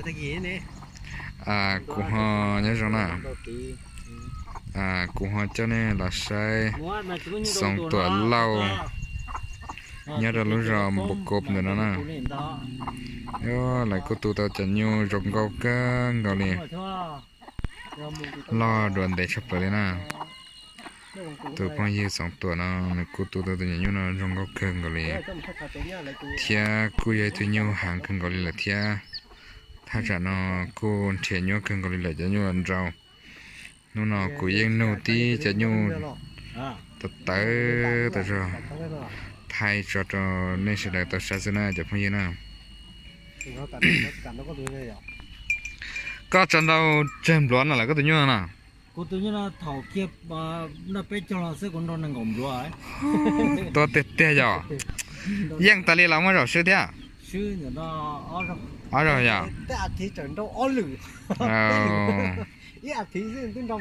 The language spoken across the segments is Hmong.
Kuv ho nyob zoo na, kuv ho coj nej los saib Xoom Tuam Lauj nyob rau lub zos Npus Kos ntawm no na. Lawv kuj tu tau cov nyuj zoo nkauj kawg nkaus li, loj dua ntev tshaj plaws li na. Tus phooj ywg Xoom Tuam no nws kuj tu tau tus nyuam nyuj no zoo nkauj kawg nkaus li, thiab kuj yog ib tug nyuj heev kawg nkaus li lawm thiab. Thaj tsam no kuj nrhiav nyuaj kawg nkaus li lawm, cov nyuj los nrau. Hnub no kuv yeej nug tib cov nyuj tawv tawv tas zog thaij tso rau nej sawv daws tau saib xwb na cov phooj ywg na. Koj tso nrau tsawg npluav no lawm koj tus nyuj no na? Tuab tiag tiag yog? Yeej tas li los muaj zaum swb thiab? Ob zaug yog?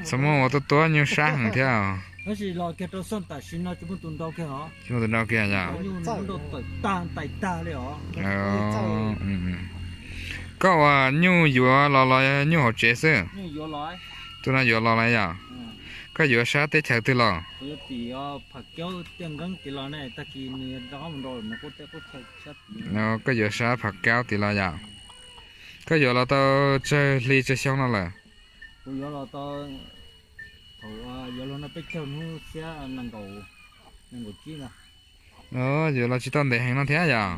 Txhob muaj ua tuab tuab nyuj sab heev thiab. Tsis muaj tus nrau kiag yog? Koj ua nyuj yuav los los nyuj hauv tsev xwb? Tus no yuav los lawm yog? Koj yuav sab teb chaws twg los? Koj yuav sab Phav Kaub tid los yog? Koj yuav los tau tsawg hli tsawg xyoo no lawm? Yuav los tsis tau ntev heev no thiab yog?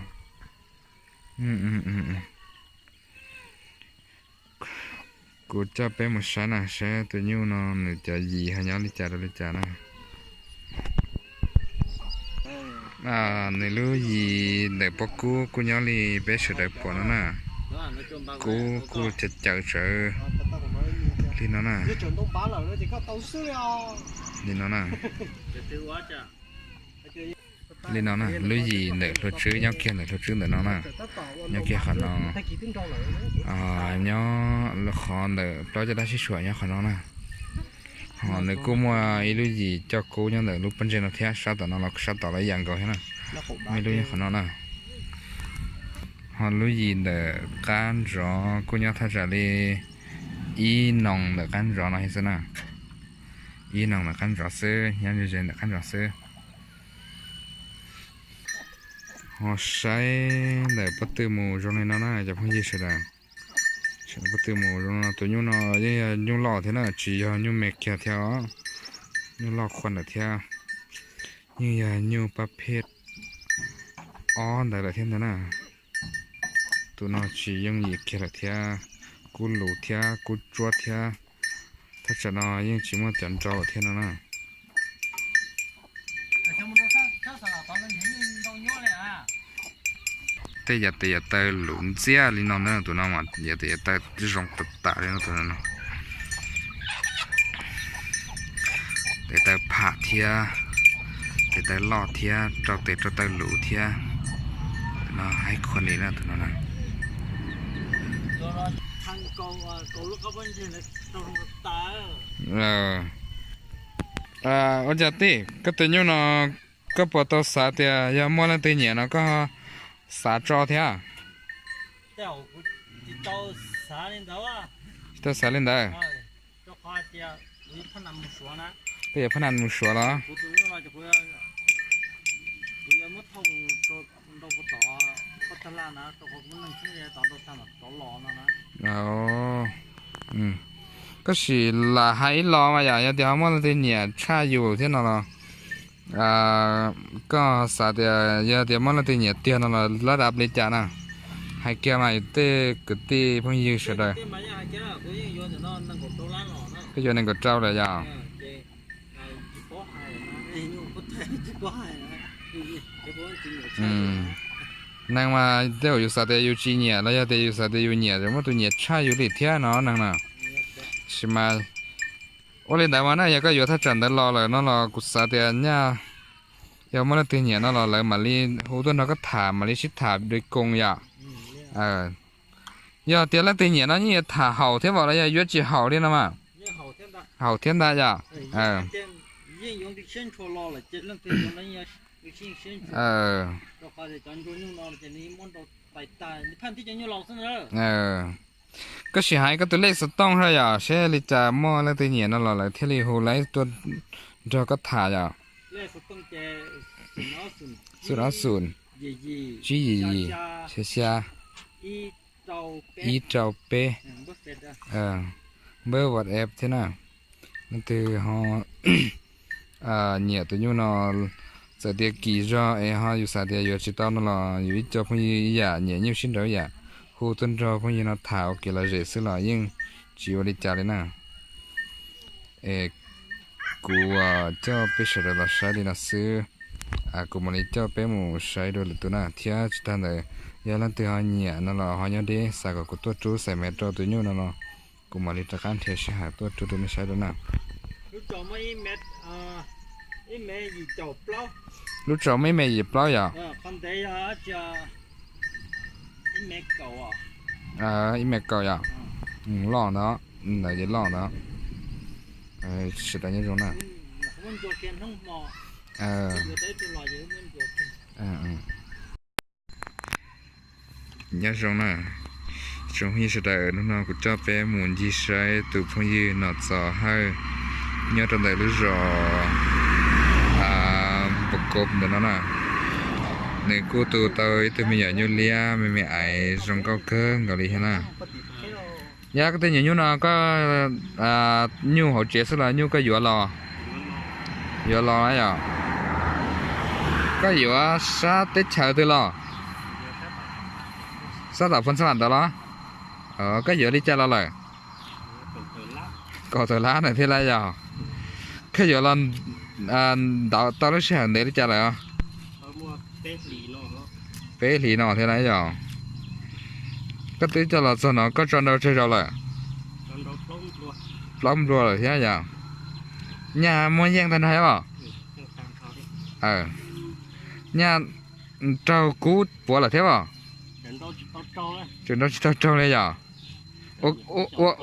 Kuv coj peb mus saib na, saib tus nyuj no nws cov yim ho nyob li cas rau li cas na. Nws lub yim ntawm pob kub kuj nyob li peb sawv daws pom no na. Kub kuj caws caws tsawv li no na. Li no na. Li no na, lub yim ntawm hlua tswb nyob kiag ntawm hlua tswb ntawm no na. Nyob kiag qhov no, nyob qhov ntawm plaub caj dab sib suam nyob qhov no na. Ho nws kuj muaj ib lub yim coj kub nyob ntawm lub pob ntseg no thiab, sab tom no los sab tom los ib yam nkaus thiab na. Muaj ib lub nyob qhov no na. Ho lub yim ntawm qab ntsov kuj nyob thaj tsam li ib noos ntawm qab ntsov no thiab xwb na. Ib noos ntawm qab ntsov xwb, nyob ze ze ntawm qab ntsov xwb. Ho saib ntawm pob tw mus zoo li no na cov phooj ywg sawv daws. Saib pob tw mus zoo no, tus nyuj no yeej yog nyuj loj thiab na, tsis yog nyuj me kiag thiab os. Nyuj loj qhuav ntawd thiab, yeej yog nyuj pab phej ob ntawd lawm thiab ntag na. Tus no tsis yooj yim kiag lawm thiab, kub lus thiab kub tsuab thiab. Thaj tsam no yeej tsis muaj cov nrau thiab no na. Tej yav tes yav taw luv ntxiab li no na, tus no mas yav tes yav taw zoo tas tas li no tus no. Tes taw pham thiab, tes taw loj thiab, rau tes rau taw luv thiab. No hais khuav li na tus no na. Ua cas tij, koj tus nyuj no koj puas tau xav tias yog muaj leej twg nyiam no koj xav tso thiab? Tsis tau xav li ntawd. Koj yuav phab nas mus suav los? Tab sis lam hais ib los mas yom, yog tias ho muaj leej twg nyiam tshaj yus thiab no los, koj xav tias yog tias muaj leej twg nyiam tiag no los lab dab li cas na? Hais kiag mas tej kwv tij phooj ywg sawv daws. Koj yuav nees nkaum rau lawm yom? Neeg mas tej zaum yus xav tias yus tsis nyiam los yog tias yus xav tias yus nyiam, muaj tus nyiam tshaj yus li thiab no neeg na. Tab sis mas ua li ntawd mas na, yog koj yuav thaj tsam ntawd los lawm no los kuv xav tias nyaj yog muaj leej twg nyiam no los lawv mam li hu tuaj nrog koj tham, mam li sib tham dua koos yom. Yog tias leej twg nyiam no yeej yuav tham haum thiab los yog yuav tsis haum li no mas? Haum thiab ntag yom. Koj sim hais koj tus lej xov tooj thiab yom, seb li cas muaj leej twg nyiam no los lawv thiaj li hu lawv tuaj nrog koj tham yom. Xum ob xum, tsib yim yim, xya xya, ib rau peb, npawb WhatsApp thiab na. Leej twg ho nyiam tus nyuj no, txawm tias kim zog es ho yus xav tias yuav tsis tau no los yus ib co phooj ywg ib yam nyiam nyuj sib nraus ib yam, hu tuaj nrog phooj ywg no tham ua kev lom zem xwb los yeej tsis ua li cas li na. Es kuv coj peb sawv daws los saib li no xwb, kuv mam li coj peb mus saib dua lwm tus na. Thiab tsis tag ntawd, yog leej twg ho nyiam no los ho nyob deb xav kom kuv tuaj rub xaim mev rau tus nyuj no los kuv mam li rov qab nrhiav sij hawm tuaj rub rau nej saib dua na. Lub tsaus muaj ib me yim plaub yom? Ib me kaum yom? Loj ntawd, ntawd ces loj ntawd. Sawv daws nyob zoo na. Nyob zoo na, tsoom phooj ywg sawv daws, hnub no kuv coj peb mus ncig saib tus phooj ywg Nom Txos Hawj nyob rau ntawm lub zos Npam Kos ntawm no na. Nws kuj tu tau ib tug me nyuam nyuj liab me me aiv zoo nkauj kawg nkaus li thiab na. Yog koj tej nyuam nyuj no koj nyuj hauv tsev xwb los nyuj koj yuav los? Yuav los yom? Koj yuav sab teb chaws twg los? Sab tom Phoos Xas Vam ntawd los? Koj yuav li cas los lawm? Kaum tawm lab na thiab lawm yog? Koj yuav los ntawm tau lub sij hawm ntev li cas lawm? Peb hlis no thiab lawm yog? Koj twb coj los txog no koj tso nrau tsawg zaus lawm? Plaub nplua lawm thiab yog? Nyaj muab yeej tag nrho thiab os? Nyaj raug kub puav lawm thiab os? Tseem nrau tsis tau raug li yog?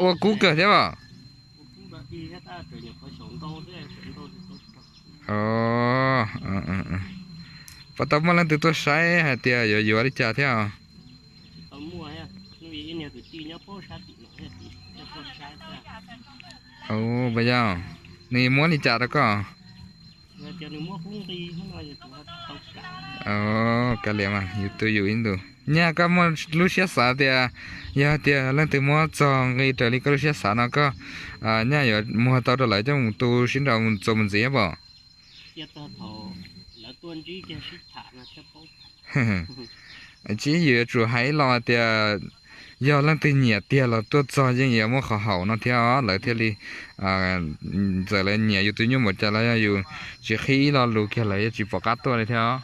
Ua kub kawg thiab os? Puas tau muaj leej twg tuaj saib hais tias yuav yuav li cas thiab? Puas yog nws muab li cas rau koj? Kav liam mas yus tu yus ib ntus. Nyaj koj muaj lub siab xav tias yog tias leej twg muab txog nqi raws li koj lub siab xav no koj nyaj yuav muag tau rau lawv coj mus tu sib nraus mus txuas mus ntxiv pom? Tsis yus yuav tsum hais ib lo tias yog leej twg nyiam tiag los tuaj txog yeej yuav muaj qhov haum no thiab os, lawv thiaj li txawm lawv nyiam yus tus nyuj npaum cas los yog yus tsis qhib ib lo lus kiag lawv yeej tsis pom qab tuaj li thiab os.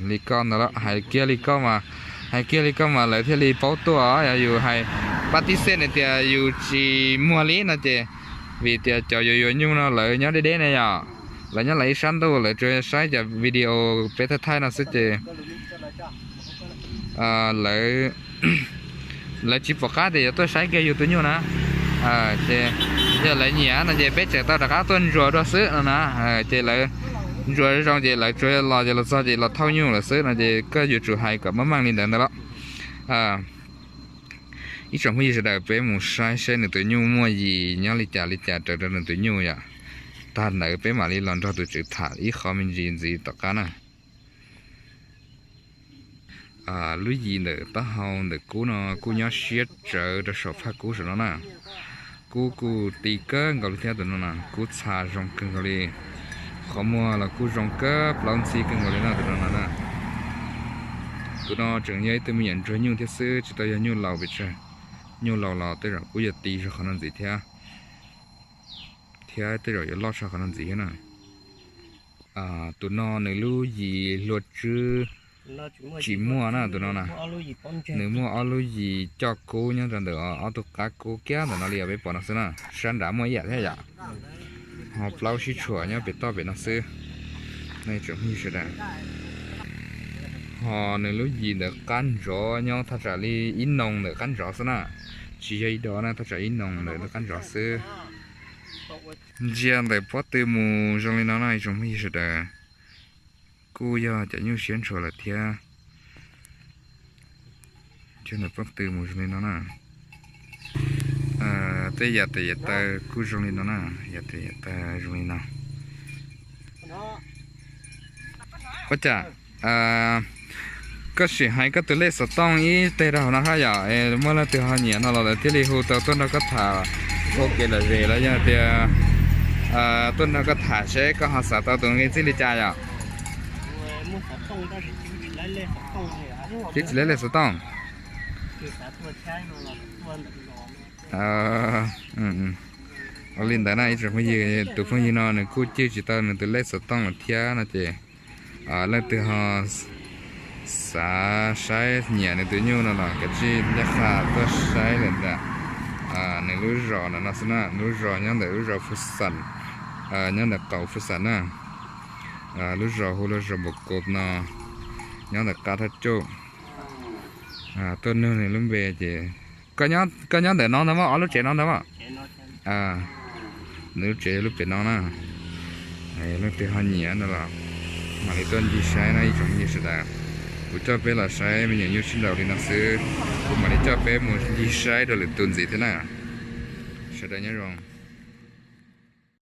Li koj ntawd los hais kiag li koj mas, hais kiag li koj mas lawv thiaj li paub tuaj. Yog yus hais pab tib xej hais tias yus tsis muag li no ces, vim tias cov yuav yuav nyuj no lawv nyob deb deb ne yom, lawv nyob lawv ib sab ntuj lawv tsuas saib cov video peb thaij thaij no xwb ces lawv lawv tsis pom qab tias yuav tuaj saib kiag yus tus nyuj na. Ces yog lawv nyiam no ces peb tseem tau rov qab tuaj ntsuas dua xwb no na. Ces lawv ntsuas zoo ces lawv tsuas los ces los txog ces los thauj nyuj lawm xwb no ces koj yuav tsum hais kom meej meej li ntawd ntawd los. Ib tsoom phooj ywg sawv daws peb mus saib saib nws tus nyuj muaj yim nyob li cas li cas raws rau nws tus nyuj yom. Tag ntawd peb mam li los nrog tus tswv tham ib qho me ntsis ntxiv tom qab na. Lub yim ntawm taub hau ntawm kub no kuj nyob siab tsawv rau saum phaj kub saum no na. Kub kuj ti kawg nkaus li thiab tus no na, kub txha zoo kawg nkaus li. Qhov muag los kuj zoo kawg plaub ntxhib kawg nkaus li na tus no na. Tus no tseem yog ib tug me nyuam ntsuag nyuj thiab xwb tsis tau yog nyuj laus pes tsawg. Nyuj laus los tej zaum kuj yuav ti zog qhov no ntxiv thiab, thiab tej zaum yuav loj tshaj qhov no ntxiv thiab na. Tus no nws lub yim hlua tswb tsis muaj na tus no na. Nws muaj ob lub yim coj kub nyob rau ntawm ob tug qab kub kiag ntawm no li os, peb pom no xwb na, sab nrad muaj ib yam thiab yom. Ho plaub sib tshuam nyob pem toj pem no xwb. Nej tsoom phooj ywg sawv daws, ho nws lub yim ntawm qab ntsov nyob thaj tsam li ib noo ntawm qab ntsov xwb na, tsis yog ib do na, thaj tsam ib noo ntawm qab ntsov xwb. Ntsia ntawm pob tw mus zoo li no na ib tsoom phooj ywg sawv daws. kuj yog cov nyuj siab ntshua lawm thiab. Cov nws pob tw mus zoo li no na. Tej yam tes yav taw kuj zoo li no na, yam tes yav taw zoo li no. Ua cas koj sim hais koj tus lej xov tooj ib teg rau hauv no hab yom, muaj leej twg ho nyiam no los lawv thiaj li hu tau tuaj nrog koj tham ua kev lom zem los yog tias tuaj nrog koj tham seb koj ho xav tau tus nqi txij li cas yom? Twb tsis laib lej xov tooj. Ua li ntawd na ib tsoom phooj ywg, tus phooj ywg no nws kuj cwj tsis tau nws tus lej xov tooj lawm thiab no ces leej twg ho xav saib nyiam nws tus nyuj no los kav tsij ncaj qha tuaj saib lawm ntawm nws lub zos ntawm no xwb na. Lub zos nyob ntawm lub zos Phu Xam, nyob ntawm qaum Phu Xam na. Lub zos hu lub zos Npam Kos no, nyob ntawm qab thaj cauj. Tuaj nug nws lub npe ces koj nyob ntawm no ntag mas, ob lub tsev no ntag mas. Nws lub tsev lub pem no na. Leej twg ho nyiam no los mam li tuaj ncig saib no ib tsoom phooj ywg sawv daws. Kuv coj peb los saib me nyuam nyuj sib nraus li no xwb, kuv mam li coj peb mus ncig saib rau lwm tus ntxiv thiab na. Sawv daws nyob zoo.